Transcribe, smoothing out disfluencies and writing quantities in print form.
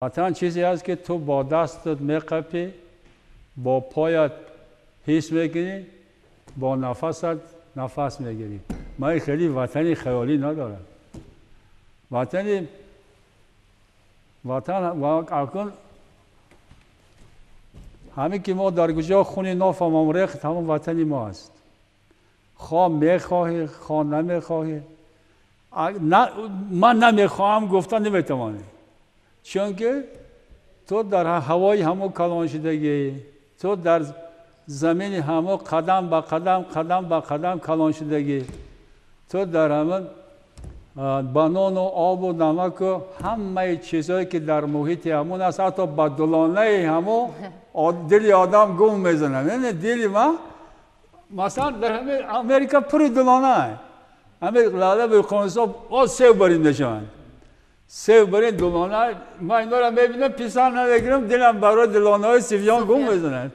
Ватан чизе аст, ки ту бо дастат меқапӣ, бо поят ҳис мекунӣ, бо нафасат нафас мегирӣ. Ман хеле ватани хаёлӣ надорам. Ватан акнун ҳамин ки мо дар куҷо хуни нофамон рехт, ҳамон ватани мо аст. Хоҳ мехоҳӣ, хоҳ намехоҳӣ. Ман намехоҳам гуфта наметавонӣ, чунки ту дар ҳавои ҳамон калон шудагӣ, ту дар замини ҳамон қадам ба қадам, қадам ба қадам калон шудагӣ, ту дар ҳамон ба нону обу намаку ҳамаи чизҳое, ки дар муҳити ҳамон аст, ҳатто ба дулонаи ҳамон дили одам гум мезанад. Дили ман, масалан, дар ҳамин Америка пури дулона, ҳамин лаъла беқонсо боз сев барин мешаванд, сев барин дулона. Ман инҳоро мебинам, писанд намегирам, дилам барои дулонаҳои сивён гум мезанад.